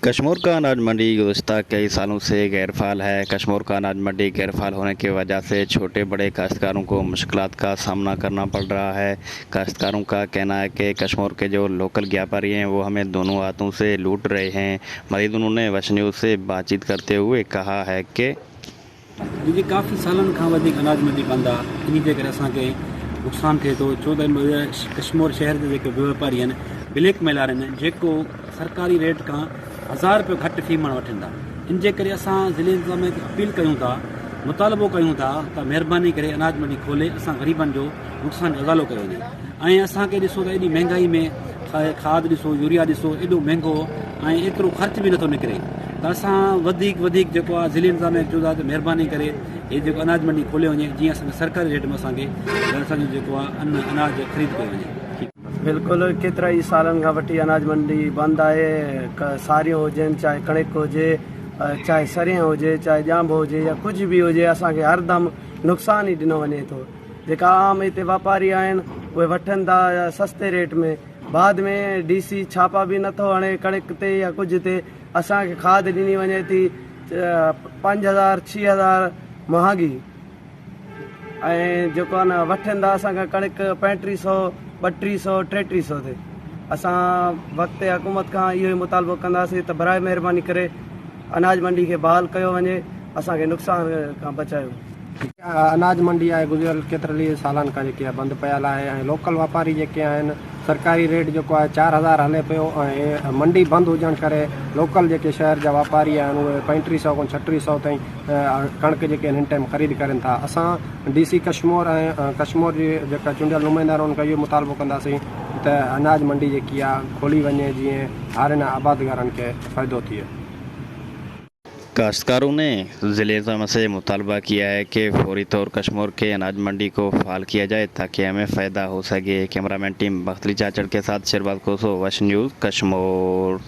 कश्मोर का अनाज मंडी गुज़श्ता कई सालों से गैरफ़ाल है। कश्मोर का अनाज मंडी गैरफ़ाल होने की वजह से छोटे बड़े काश्तकारों को मुश्किलात का सामना करना पड़ रहा है। काश्तकारों का कहना है कि कश्मोर के जो लोकल व्यापारी हैं वो हमें दोनों हाथों से लूट रहे हैं। मज़ीद उन्होंने वश न्यूज़ से बातचीत करते हुए कहा है कि جيڪي ڪافي سالن کان وڌيڪ اناج منڊي بند آ انهي جي ڪري اسان کي نقصان ٿئي ٿو ڇو ته ڪشمور شهر جا جيڪي واپاري آهن بليڪ ميلار آهن جيڪو سرڪاري ريٽ کان هزار روپيو گهٽ في مڻ وٺن ٿا ان جي ڪري اسان ضلعي انتظاميه کي اپيل ڪيون ٿا مطالبو ڪيون ٿا ته مهرباني ڪري اناج منڊي کولي اسان غريبن جو نقصان جو ازالو ڪيو وڃي ۽ اسان کي ڏسو ته ايڏي مهنگائي ۾ کاڌ ڏسو يوريا ڏسو ايڏو مهنگو ۽ ايترو خرچ به نٿو نڪري ته اسان وڌيڪ وڌيڪ جيڪو آهي ضلعي انتظاميه کي چون ٿا ته مهرباني ڪري هي جيڪو اناج منڊي کولي وڃي جيئن اسان کي سرڪاري ريٽ ۾ اسان کي اسان جو جيڪو آهي ان اناج خريد ڪيو وڃي. بلڪل ڪيترا ئي سالن کان وٺي اناج منڊي بند آهي ساريون هجن چاهي ڪڻڪ هجي چاهي سرينهن هجي چاهي ڄانڀو هجي يا ڪجهه به هجي اسان کي هر دم نقصان ئي ڏنو وڃي ٿو جيڪا عام هتي واپاري آهن اهي وٺن ٿا سستي ريٽ ۾ بعد ۾ ڊي سي ڇاپا به نٿو هڻي ڪڻڪ تي يا ڪجهه تي اسان کي کاڌ ڏني وڃي ٿي 5000 6000 مهانگي ۽ جيڪو آهي نه وٺن ٿا اسان کان ڪڻڪ 35 سو 32 سو 33 سو تي اسان وقت حڪومت کان اهو ئي مطالبو ڪنداسين ته برائي مهرباني ڪري اناج منڊي کي بحال ڪيو وڃي اسان کي نقصان کان بچايو. اناج منڊي آهي گذريل ڪيترن ئي سالن کان جيڪي آهي بند پيل آهي ۽ لوڪل واپاري جيڪي آهن سرڪاري ريٽ جيڪو آهي 4000 هلي پيو ۽ منڊي بند هجڻ ڪري لوڪل جيڪي شهر جا واپاري آهن اهي 35 سئو کان 36 سئو تائين ڪڻڪ جيڪي آهن هن ٽائيم خريد ڪرين ٿا اسان ڊي سي ڪشمور ۽ ڪشمور جي جيڪا چونڊيل نمائندا آهن انهن کان اهو مطالبو ڪنداسين ته اناج منڊي جيڪي آهي کولي وڃي جيئن هارين ۽ آبادگارن کي فائدو ٿئي. काश्तकारों ने ज़िले से मुतालबा किया है कि फौरी तौर कश्मोर के अनाज मंडी को फ़ाल किया जाए ताकि हमें फ़ायदा हो सके। कैमरामैन टीम बख्तरी चाचड़ के साथ शेरबाज कोसो, वश न्यूज़, कश्मोर।